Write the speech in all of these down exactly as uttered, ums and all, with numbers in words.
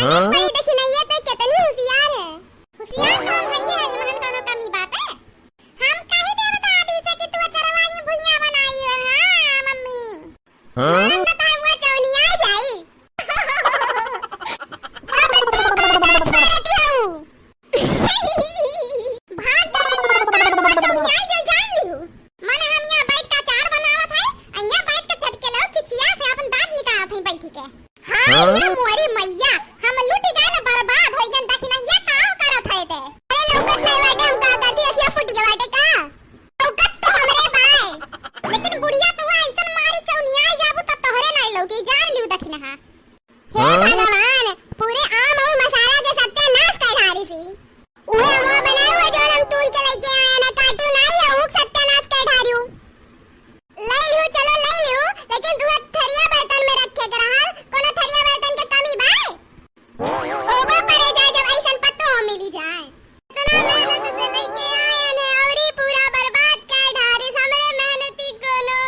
हाँ? बड़ी दखिनहिया तो कितनी होशियार है। होशियार तो हम हइये है, इमहन कौनो कमी बाटे? हम कही देब दादी से कि तू अचरवा ही भुइयां बनाई हो, हाँ मम्मी। हाँ? मरम न तो हम वो चौनिया जाई। अब तू का बात करती हूँ? भाग जा रे माता, मर जाऊंगी, आई जा, जान लिहू। मने हम यहाँ बैठ के अचार बनावत है, आ यहाँ बैठ के चटकेलवा खिसिया से अपन दांत निकालत है बैठी के। हाँ, हाँ? ये मोरी मैया, हम लुटि गए न, बर्बाद होइ गए, दखिनहिया का करत है ते? अरे लौकत नहीं बाटे, हम का करती, अखिया फूटि गए बाटे का? लौकत तो हमरे बाय, लेकिन बुढ़िया तो ऐसन मारी चौनिया जाबू तो तोहरे नहीं लौकी, जान लिहू दखिनहा। हे हाँ? भगवान, पूरे आम और मसाला के सत्यानाश कर डारी सी। उहे अमवा बनाए हुए जो हम तूल के लेके आए ना, काटू नहीं है, उक सत्यानाश कर डारियो। ले लियो, चलो ले लियो, लेकिन दुहे थरिया बर्तन में रखे के रहल, कोनो थरिया बर्तन के कमी बा? ओबा परे जाए जब ऐसन पत्तो मिली जाए। इतना मेहनत से लेके आए ने औरी पूरा बर्बाद कर डारिस हमरे मेहनती कोनो।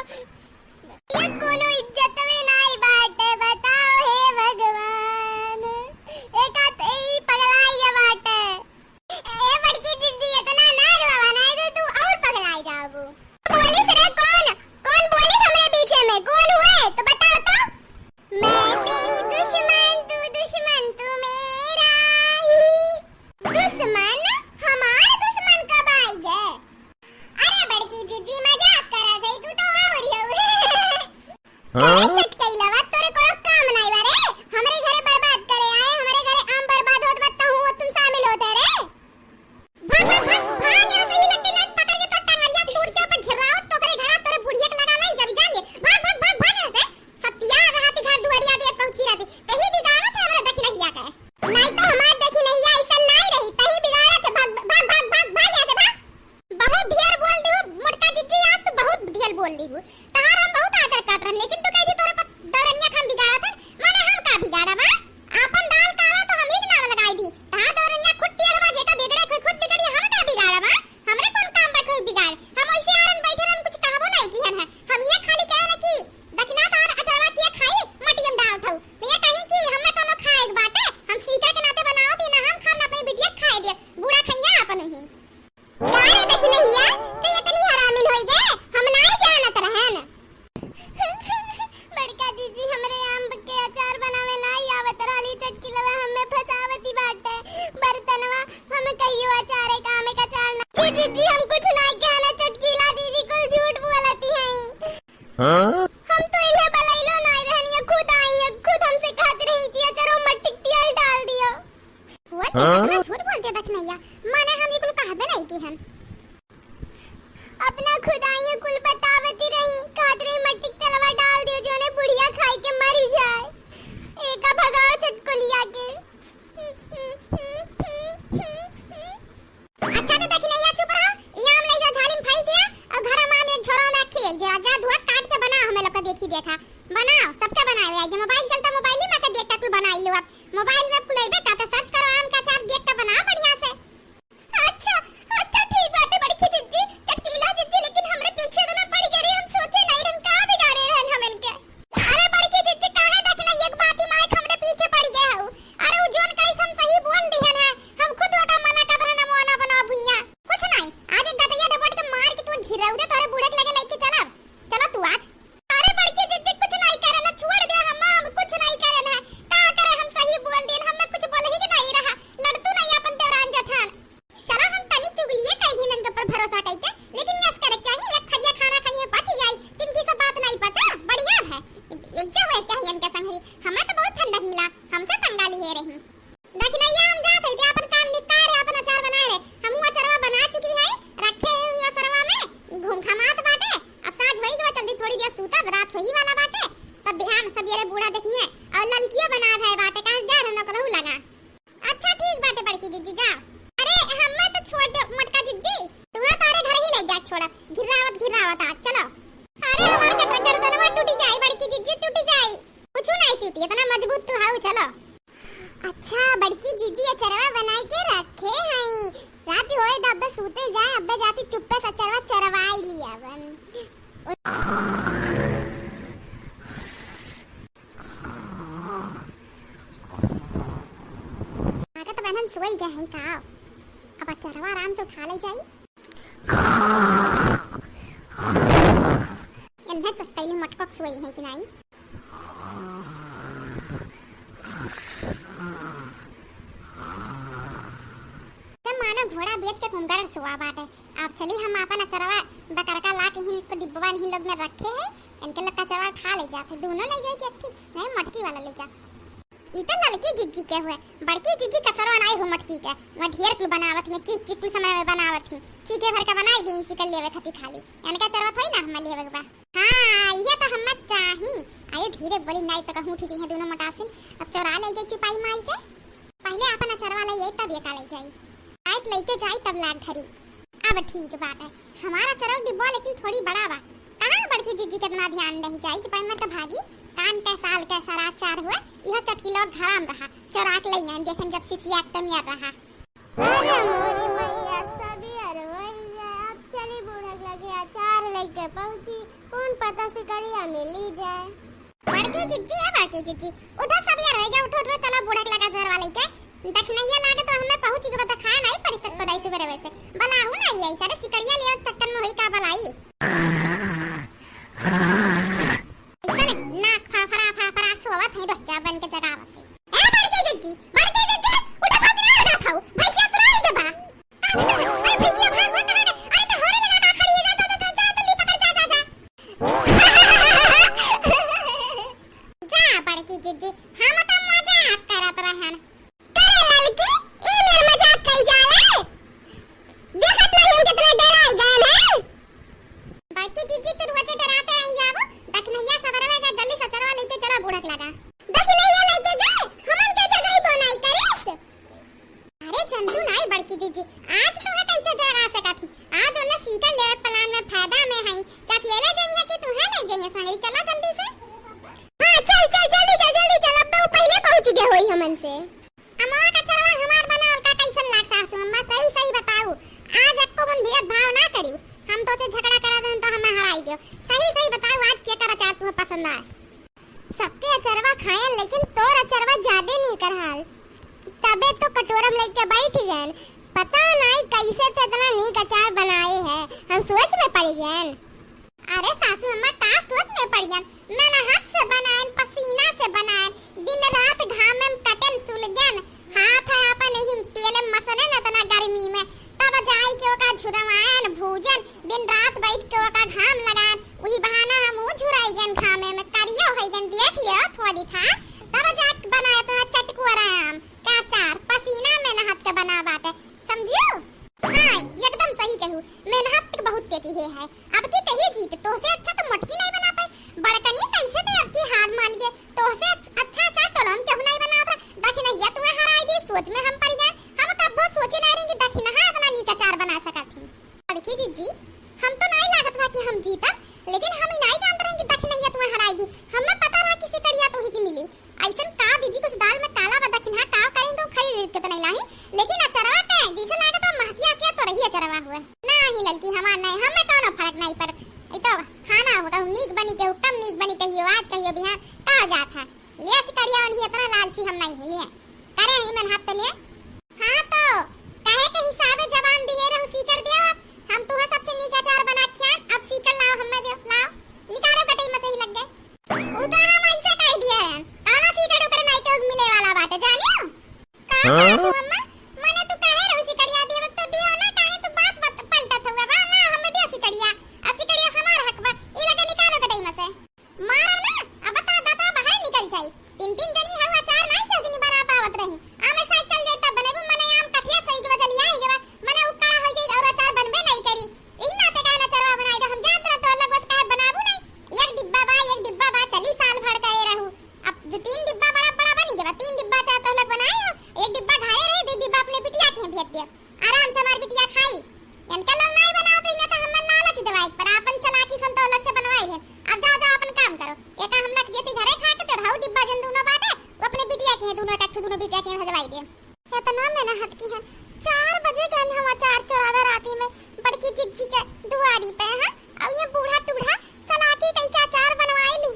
ये कोनो इज्जत में नाई बाटे, बताओ हे भगवान। एक आत ई पगलाई ये बाटे। ए बड़की जिज्जी, इतना ना रोवा, नहीं तो तू और पगलाई जाबू। बोलिस रे कौन? कौन बोलिस हमरे बीचे में? कौन हुए? तो बताओ तो। मैं तेरी दुश्मन, तू दुश्मन, तू मेरा ही दुश्मन। हमार दुश्मन कब आई गए? अरे बड़की जिज्जी, मजाक करत है, तू तो और ही हो। हाँ? अरे चटकैलवा, तोरे कोनो काम नाई बा रे। हमरे घरे बर्बाद करे आए, हमरे घरे आम बर्बाद होत बा, तहूँ ओतन शामिल होत है रे। भाग, भाग, भाग, भाग यहाँ से, ये लट्ठी नाक पकड़ के तो टंगरिया तूर के ऊपर घिराओ, तोकरे घरा तोरे बुढ़िया के लगा लाई, जब जान ले। भाग, भाग, भाग, भाग यहाँ से। सत्या रहती घर दुआरिया दे पहुँची रहती, तही बिगाड़त है हमरा दखिनहिया के। नाई तो हमार दखिनहिया ऐसन नाई रही, तही बिगाड़त है। भाग, भाग, भाग, भाग, भाग यहाँ से, भाग। बहुत ढेर बोल दिहू मोटका जिज्जी, आज तो बहुत ढेर बोल दिहू। तहार हम बहुत आदर करत रहन, लेकिन तू कह दी तोरे पर दौरनिया खान बिगाड़त हन, माने हम का बिगाड़ा बा? आपन दाल काला तो हम ही के नाम लगाई दी। तहार दौरनिया खुद टेढ़ बा, जेका बिगड़े कोई खुद बिगड़ी, हम का बिगाड़ा बा? हमरे कौन काम बा कोई बिगाड़? हम ऐसे आरन बैठे रहन, कुछ कहबो नहीं किहन है। हम ये खाली कहे ना कि दखिना तहार अचरवा के खाई, मटियम डाल थऊ। तो ये कहीं कि हमें कोनो खाए के बाटे, हम सीकर के नाते बनावत ही ना, हम खान अपनी बिटिया खाए दिए, बूढ़ा खइया अपन ही। का रे दखिनहिया, तू इतनी हरामिन होई गे, हम नाई जानत रहन। बड़का जिज्जी, हमरे आम के अचार बनावे नाई आवत रहली, चटकिलवा हमें फंसावती बाटे। बर्तनवा हम कहियो अचारे का, आमे का अचार ना। ए जिज्जी, हम कुछ नाई कहना, चटकीला दीदी कुल झूठ बोलती हैं। हाँ? हम तो इन्हें बलैलो नाई रहनी, ये खुद आई हैं, खुद हमसे कहत रही कि अचारो मट्टी तेल डाल दियो। बोल, हाँ? इतना झूठ बोलते दखिनहिया, माने हम ये कुल कहबे नहीं की हन। अपना खुदाइयाँ कुल बतावती रही, कहत रही मट्टी के तेलवा डाल दियो, जोने बुढ़िया खाई के मरी जाए। एका भगाओ चटकुलिया के। अच्छा तो दखिनहिया चुप रहो, ई आम ले जा झाली में फाई दिया और घर में एक झोरा में खेल, जो जा धुआ काट के बना, हमें लोग का देखी देखा। बनाओ, सबका बनावे आई। मोबाइल चलता, मोबाइल ही में के देख के कुल बनाई लो आप। मोबाइल में कुल अइबे करता, सर्च करो आम का अचार, देख के बनाओ बढ़िया से। अच्छा, अच्छा, ठीक बाटे बड़की जिज्जी, चटकीला जिज्जी, लेकिन हमरे पीछे तो ना पड़ गए रे, हम सोचे नहीं रहन का बिगाड़े रहन हम इनके। अरे बड़की जिज्जी, काहे दखिनहिया के बाती माइक हमरे पीछे पड़ गए हऊ? अरे उ जोन कही हम सही बोल दिहन है, हम खुद ओका मना कर रहन, मोना बना भुइया। कुछ नहीं, आज एक गटैया डबट के मार के तू घिरऊ दे, तोरे बूढ़े के लगे लेके चलब। चलो तू आज। अरे बड़की जिज्जी, कुछ नहीं करे ना, छोड़ दे हम, हम कुछ नहीं करे ना। का करे, हम सही बोल देन, हमें कुछ बोल ही के नहीं रहा। लड़तू नहीं अपन देवरान जेठान। चला हम तनी चुगलिए कह दीन इनके ऊपर भरोसा कह के, लेकिन यस करे के चाहिए, एक थरिया खाना खाइए पच जाई, तिनकी से बात नहीं पचा, बढ़िया है। ऐसे हुए चाहिए इनके संग ही, हमें तो बहुत ठंडक मिला, हमसे पंगा लिए रही। दखिनहिया हम जात है, ते अपन काम निपटा रे, अपन अचार बनाए रे। हमहू अचारवा बना चुकी है, रखे हैं ये अचारवा में, घूम घमात बाटे। अब साँझ होई गवा, जल्दी थोड़ी देर सूतब, रात होई वाला बाटे। तब बिहान सबेरे बूढ़ा देखिए, और ललकियो बना भय बाटे, कहाँ जा रहन ओकरहू लगा। अच्छा ठीक बाटे बड़की जिज्जी, जा। अरे हम्मे तो छोड़ दे मोटका जिज्जी, तुहा तारे घर ही ले जा छोड़ब, घिरावत घिरावत आज, चलो। अरे हमार कटरा गर्दनवा टूटी जाई बड़की जिज्जी, टूटी जाई। कुछ नहीं टूटी, इतना मजबूत तू हाउ, चलो। अच्छा, बड़की जीजी अचरवा बनाई के रखे हई। रात होए द, अब्बे सूते जाए, अब्बे जाती चुप्पे से अचरवा चरवाई ली अब। आराम से उठा ले जाई। एन्हे चट्टैली मटकक सोई है कि नाई? जब मानो घोड़ा बेच के कुम्हकरण सोआ बाटे। अब चली हम आपन अचरवा बकरका ला के हिन को डिब्बवा हिन लोग में रखे है, इनके लोग कचरवा उठा ले जाते, दोनों ले जाए कि अट्ठी, नहीं मटकी वाला ले जा। ई तो ललकी जिज्जी के हुए, बड़की जिज्जी कचरवा नाई हो मटकी के, वहाँ ढेर कुल बनावत हियाँ, चीज चीज कुल समय में बनावत हियाँ, चीखे भर के बनाई दी इसी के लेवे खातिर खाली, इनका कचरवा थोड़ी ना हमें लेवे के बा। हाँ, ये तो हमें चाही। अरे धीरे बोली, नाई तो कहूँ उठी जइहें दोनों मोटासिन। अब चोरा ले जाई चुपाई मारी के। पहले आपन अचरवा ले आई, तब ये का ले जाई। आयत लेके जाई, तब लाग धरी। अब ठीक बात है, हमारा अचरवा डिब्बा लेकिन थोड़ी बड़ा बा। कहाँ बड़की जिज्जी कितना ध्यान रही जाई, चुपाई मार के भागी। कान के साल के सरा चार हुआ, यह चटकी लोग घराम रहा, चोरा के ले आन, देखन जब सिसिया के तमियर रहा। अरे मोरी मैया, सबेर होइ गए, अब चली बूढ़क लगे अचार लेके पहुँची, कौन पता सिकड़िया मिली जाए। बड़की जिज्जी, ए बड़की जिज्जी, उठो, सबेर होइ गए, उठो, उठो, चलो बूढ़क लगा अचारवा लेके। दखिनहिया लागे तो हमें पहुँची के बता खाए नहीं पड़ी सकतो दाई सुबेरे वैसे। बलाहू नहीं आई, सारे सिकड़िया ले चक्कर में होई का बलाई। ऐसा नाक फरफरा फरफरा सोवत है, डोहिया बन के जगावत है। ए बड़की जिज्जी, बड़की जिज्जी, उठो, खाओ कि ना उठो, खाओ, भैंसिया चुराई के बा। अरे भैया, भाग, भाग, भाग। अरे तो होरे लगा का खड़ी है, जा, जा, जा, जा, जा, जल्दी पकड़, जा, जा, जा। जा बड़की जिज्जी, हम तो मजाक करत रहन। करे ललकी, ई मेर मजाक कई जाला? देखत नहीं हम कितना डराई गए हैं। बड़की जिज्जी, तू रोजे डराते रही जाबो। दखिनहिया सबेरवे के जल्दी सचरवा लेके चलो बूढ़क लगा। दखिनहिया लेके गए, हमन के जगह ही बोनाई करिस। अरे चंदू नाई बड़की जिज्जी, आज तोहे कैसे जगा सकत ही? आज ओने सीकर लेवे प्लान में फायदा में हई। का अकेले जइहे कि तुहे ले जइहे संगरी? चला जल्दी से। हाँ, चल, चल, जल्दी चल, जल्दी चल, अब तो पहले पहुँच गए होई हमन से। अम्मा, कचरवा हमार बनावल का कैसन लाग सासू अम्मा? सही, सही बताऊ, आज एको मन भेदभाव ना करियो। हम तो से झगड़ा करा देन तो हमें हराई दियो। सही, सही बताऊ, आज के कर अचार तुहे पसंद आए? सबके अचरवा खायन, लेकिन तोर अचरवा ज्यादे नीक रहल। तबे तो कटोरा में लेके बैठ गयन। पता नाई कैसे ते इतना नीक अचार बनाए है, हम सोच में पड़ गयन। अरे सासू अम्मा, का सोच में पड़ गयन? मेहनत से बनायन, पसीना से बनायन, दिन रात घाम में कटन सुलगन, हाथ है आपन यही तेल में मसलन इतना गर्मी में, तब जाई के ओका झुरवायन, भूजन, दिन रात बैठ के ओका घाम लगायन, वही बहाना हम ऊ झुराई गन घामे में, करियो होई गन, देख लियो थोड़ी था, तब जाके बनाए इतना चटकुआ आराम का अचार, पसीना में नहत के बना बाटे, समझियो? हाँ, एकदम सही कहू, मेहनत बहुत के की है, अब की तही जीत, तोहसे अच्छा तो मोटकी नहीं बना पाई, बड़कनी कैसे ते अब की हार मान गए, तोहसे अच्छा, अच्छा टोलम केहू नहीं बनावत रहा। दखिनहिया तुहे हराई दी, सोच में हम पड़ गए। हम कब्बो सोचे ना रही कि दखिनहा इतना नीक अचार बना सकत ही। बड़की जिज्जी, हम तो नहीं लागत रहा कि हम जीतब, लेकिन हम ही नहीं जानत रहे कि दखिनहिया तुहे हराई दी। हमें पता रहा कि सिकड़िया तुही की मिली। ऐसन का दीदी, कुछ दाल में काला बा, दखिनहा का करें तो खरीद के तो नहीं लाही, लेकिन अचरवा के जैसे लागत बा महकिया के तो रही अचरवा हुए। नहीं ललकी, हमार नहीं, हमें कौनो फर्क नहीं पड़त। ई तो खाना हो, कहूँ नीक बनी, कहूँ कम नीक बनी, कहियो आज, कहियो बिहान, का जात है? ले सिकड़िया वाली, इतना लालची हम नहीं है, ले। करे ही मेहनत तो ले। हाँ तो, कहे के हिसाबे जबान दिए रहू, सीकर दिया। हम तुहे सबसे नीक अचार बना खियान, अब सीकर लाओ, हमें दे, लाओ। निकालो कटई में से ही लग गए। उ तो हम ऐसे कह दिए रहन, कौनो सीकर ओकर नहीं के मिले वाला बाटे, जानियो? का हाँ? कहा तू अम्मा? मने तू कहे रहू सिकड़िया दियो, तो दियो ना, काहे तू बात, बात पलटत हुआ बा? ला, हमें दियो सिकड़िया। अब सिकड़िया हमार हक बा, ई लगे निकालो कटई में से। मारब ना, अब तो दांतवा बाहर निकल जाई। तीन, तीन जनी हऊ, अचार नाई केहू जनी बना पावत रही। आमे साइड चल जाई तब बनेबू, मने आम कठिया सही के बजलिया ही के बा, मने उकड़ा हो जाई और अचार बनबे नहीं करी। ई नाते काहे ना अचरवा बनाई दे, हम जानत रह तोर लोग बस काहे बनाबू नहीं। एक डिब्बा बा, एक डिब्बा बा, चली साल भर करे रहू। अब जो तीन डिब्बा बड़ा बड़ा बनी के बा, तीन डिब्बा चाहे तोर लोग बनाए हो, एक डिब्बा घरे रहे, दो डिब्बा अपने बिटिया के भेज दिया। आराम से हमार बिटिया खाई। इनके लोग नाई बनाओ तो इन्हें तो हमें लालच देवाई पर आपन चालाकी से हम तो अलग से बनवाई है। अब जाओ, जाओ अपन काम करो। एका हम रख देती घरे खा के, तो रहू डिब्बा जन दूनो बाटे, वो अपने बिटिया के हैं, दूनो एक दूनो बिटिया के हैं भेजवाई दे। इतना मेहनत की है, चार बजे गए हम अचार चोरावे राती में बड़की जिज्जी के दुआरी पे, हैं? और ये बूढ़ा टूढ़ा चालाकी कई के अचार बनवाए ली।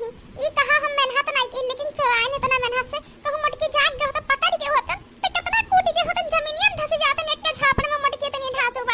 ई कहा हम मेहनत नाई की, लेकिन चोराए ने इतना मेहनत से, कहूँ मोटकी जाग गए होतन, पकड़ गए होतन, तो कितना कूट गए होतन, जमीनिया में धसी जातन, एक के झापड़ में मोटकी इतनी ढांसू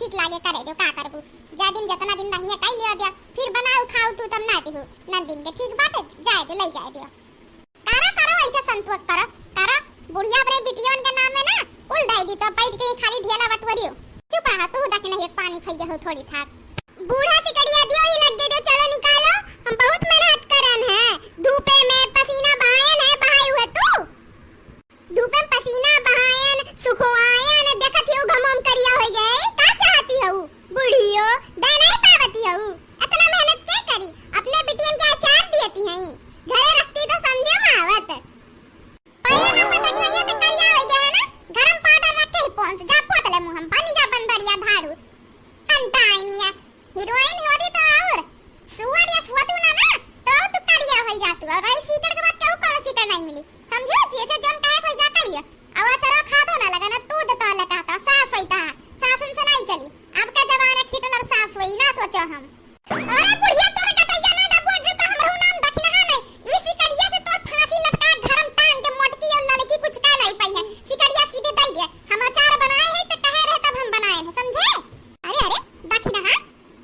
ठीक लागे करे देउ, का करबू? जा दिन जतना दिन रहिए कई लियो दिया, फिर बनाऊ खाऊ तू तब ना दिहू। नंदिन के ठीक बाटे, जाए दो, लई जाए दियो। करा, करा, वैसे संतोष करा, करा। बुढ़िया अपने बिटियन के नाम में ना कुल दे दी तो बैठ के ही खाली ढेला बटोरियो। चुप रहा तू, दखिनहा एक पानी खइया हो थोड़ी थार। बूढ़ा सिकड़िया दियो ही लग गए, जो चलो निकालो, हम बहुत मेहनत करन है, धूपे में पसीना बहायन है, बहाई हुए तू। धूपे में पसीना बहायन, सुखवायन, देखत ही उ घमोम करिया हो गए, का चाहती हऊ? बुढ़ियो, दे नहीं पावती हऊ, इतना मेहनत के करी? अपने बिटियन के अचार दियती हई, घरे रखती तो समझे में आवत। पहले नंबर देखिनहा तो करिया हो गया है ना, गरम पाउडर रखे ही पोंछ, जा पोत ले मुंह में पानी, जा बंदरिया झाड़ू। अंटाइनियस, हीरोइन होती तो और सुअर या सुअतू ना ना, तो और तू करिया हो जातू। और रही सीकड़ के बात, केहू कोनो सीकड़ नहीं मिली, समझो? जैसे जौन कहे कोई जाता ही लियो। अब चलो खातो ना लगा ना, तू देता लगा कहता, सास होई तहार, सासन से नहीं चली। अब का जमाना खिटलर सास होई ना सोचो हम। अरे बुढ़िया, तोरे कटैया ना डबुआ दे तो हमरो नाम दखिनहा नहीं। ई सिकड़िया से तोर फांसी लटका, घर में टांग के मोटकी और लड़की कुछ कह नहीं पाई है। सिकड़िया सीधे दे दे। हम अचार बनाए हैं तो कहे रहे तब हम बनाए हैं, समझे? अरे, अरे, दखिनहा,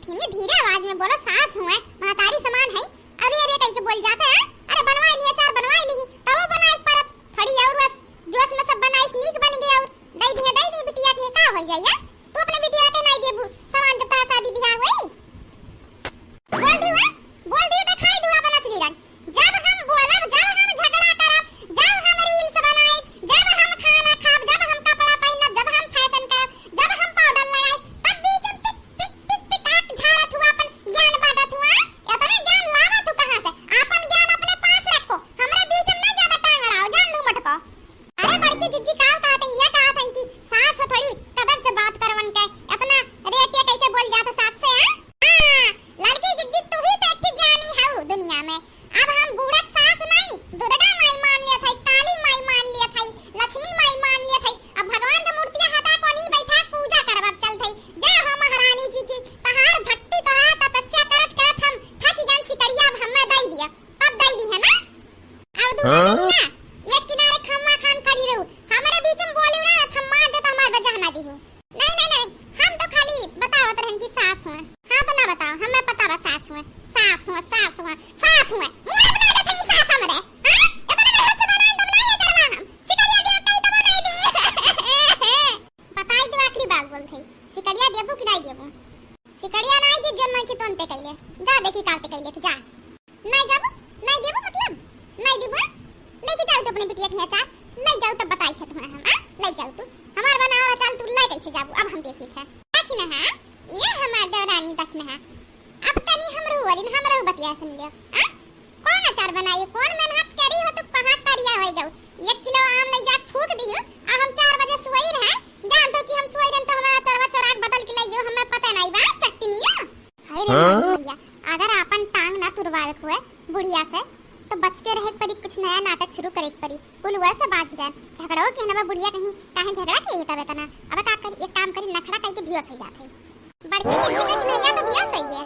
धीरे धीरे आवाज में बोलो, सास हुए, महतारी समान है। अरे, अरे, कह के बोल जाता है। अरे, बनवाई ली अचार, बनवाई ली, तब बनाए परत। थोड़ी और बस जोश में सब बनाइस, नीक बन गए और दई दिहे, दई दी बिटिया के, का हो जाइए? तू अपने बिटिया के नहीं देबू सामान जब तहार शादी बियाह होई? बोल दी हुआ, बोल दी, दिखाई दू अपन असली रंग। जब हम बोलब, जब हम झगड़ा करब, जब हम reels बनाई, जब हम खाना खाब, जब हम कपड़ा पहनब, जब हम fashion करब, जब हम powder लगाई, तब बीच में टिक, टिक, टिक, टिक आँख झाड़त हुआ, अपन ज्ञान बांटत हुआ। इतना ज्ञान लावा तू कहाँ से? अपन ज्ञान अपने पास रखो, हमरे बीच में ना ज्यादा टांग अड़ाओ, जान लू मटको। अरे बड़की जिज्जी, का कहत है? यह कहत है कि सास से थोड़ी कदर से बात करवन के, इतना रेट ये कह के बोल जात सास से, हाँ? हाँ, लड़की जिज्जी, तू ही तो एक ठे ज्ञानी हऊ दुनिया में। अब हम बूढ़ा सास नहीं, दुर्गा माई मान लियत है, काली माई मान लियत है, लक्ष्मी माई मान लियत है। अब भगवान के मूर्तिया हटा कोनी बैठा पूजा करब, अब चलत है। जय हो महारानी जी की, तहार भक्ति, तहार तपस्या करत करत हम थक गन सिकड़िया, अब हमें दई दिया, तब दई दी है ना? अब दूसरा हाँ? दिन ना, एक किनारे खम्मा खान खड़ी रहू, हमारे बीच में बोलू ना, तो हम मार दे तो हमार वजह ना दिहू। नहीं, नहीं, नहीं, हम तो खाली बतावत रहन कि सास हुए। हाँ, तो ना बताओ, हमें पता बा सास हुए, सास हुए, सास हुए, सास हुए। मुंह ना बना देते ही सास हमरे, हाँ? इतना मेहनत से बनाए तब ना ये करवा हम। सिकड़िया दियो कहीं तब नहीं दी। बताई दो आखिरी बात बोल थई, सिकड़िया देबू कि नहीं देबू? सिकड़िया नहीं दी, जौन मन की तोन ते कैले। जा देखी काल ते कैले, तो जा। नहीं जाबू, नहीं देबू मतलब? नहीं देबू, हाँ? लेके जाओ तो अपने बिटिया के यहाँ अचार, ले जाओ तब बताई थे तुम्हें हम, आ? ले जाओ तू। हमार बनावा अचार तू ले कैसे जाबू? अब हम देखी थे। दखिनहा, ये हमार देवरानी दखिनहा। अब तनी हमरो वरिन, हमरो बतिया सुन लियो, आ? कौन अचार बनाई, कौन मेहनत करी हो, तू कहाँ करिया हो जाऊ? एक किलो आम ले जा फूक दियो, आ हम चार बजे सोई रहे, जान तो कि हम सोई रहन तो हमारा अचारवा चोराक बदल के लाइयो, हमें पता नहीं बा, चट्टी नियो। हाय रे हाँ? माई भैया, अगर आपन टांग ना तुड़वावे के हुए बुढ़िया से, तो बच के रहे के पड़ी, कुछ नया नाटक शुरू करे के पड़ी। कुल वह से बाज गए, झगड़ो के ना बा बुढ़िया कहीं, काहे झगड़ा के होता बेतना? अब का करी, एक काम करी, नखड़ा कई के बेहोश हो जात है। बड़की जिज्जी के भैया तो बेहोश होइए,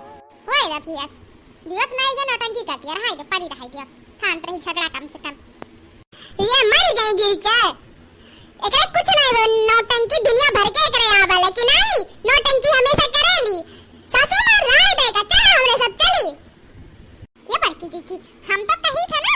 होए रे बेहोश, बेहोश ना होइए, नौटंकी करती है, रहाई दे, परी रहाई दे, शांत रही, झगड़ा कम से कम। ये मर गई गिर के। एकरे कुछ नहीं बोल, नौटंकी दुनिया भर के एकरे आवा, लेकिन नहीं, नौटंकी हमेशा करेली। सासू माँ राय देगा, चल हमरे सब चली। ये बड़की जिज्जी, हम तो कही थे ना,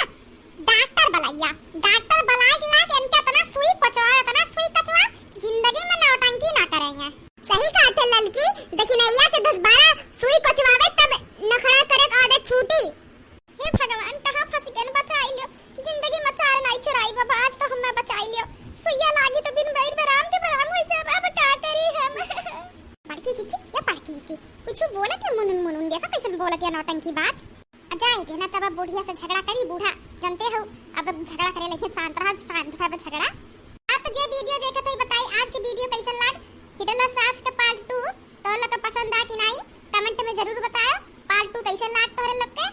डॉक्टर बुलाइया, डॉक्टर बुलाए के ला के इनके इतना सुई कचवा, इतना सुई कचवा, जिंदगी में नौटंकी ना करेंगे। सही कहा थे ललकी, दखिनैया के दस बारह सुई कचवावे तब नखड़ा करे के आदत छूटी। हे भगवान, कहाँ फंस गए, बचाई लियो। जिंदगी में चार नाई चुराई बाबा, आज तो हमें बचाई लियो। सुइया लागी तो बिन बैर बराम के बराम होई जाब, अब का करी हम? बड़की जिज्जी, या बड़की जिज्जी, कुछ बोलत है मुनुन मुनुन, देखा कैसन बोलत है नौटंकी बाज। आ जाए दे ना, तब अब बुढ़िया से झगड़ा करी, बूढ़ा जानते हो, अब झगड़ा करे लेके शांत रहा, शांत रहा झगड़ा। आप तो जे video देखत है बताई, आज के video कैसन लाग? हिटलर सास के part two तो लोग के पसंद आ कि नहीं, comment में जरूर बताओ। Part two कैसे लाग तोहरे लोग के,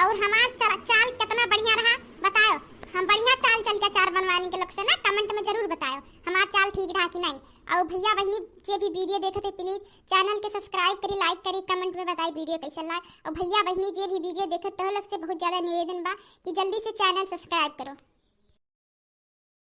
और हमार चल-, चाल कितना बढ़िया रहा बताओ। हम बढ़िया चाल चल के अचार बनवाने के लोग से ना comment में जरूर बताओ हमार चाल ठीक रहा कि नहीं। और भैया बहनी जे भी video देखत है please channel के subscribe करी, like करी, comment में बताई video कैसे लाग। और भैया बहनी जे भी video देखत तो लोग से बहुत ज्यादा निवेदन बा कि जल्दी से channel subscribe करो।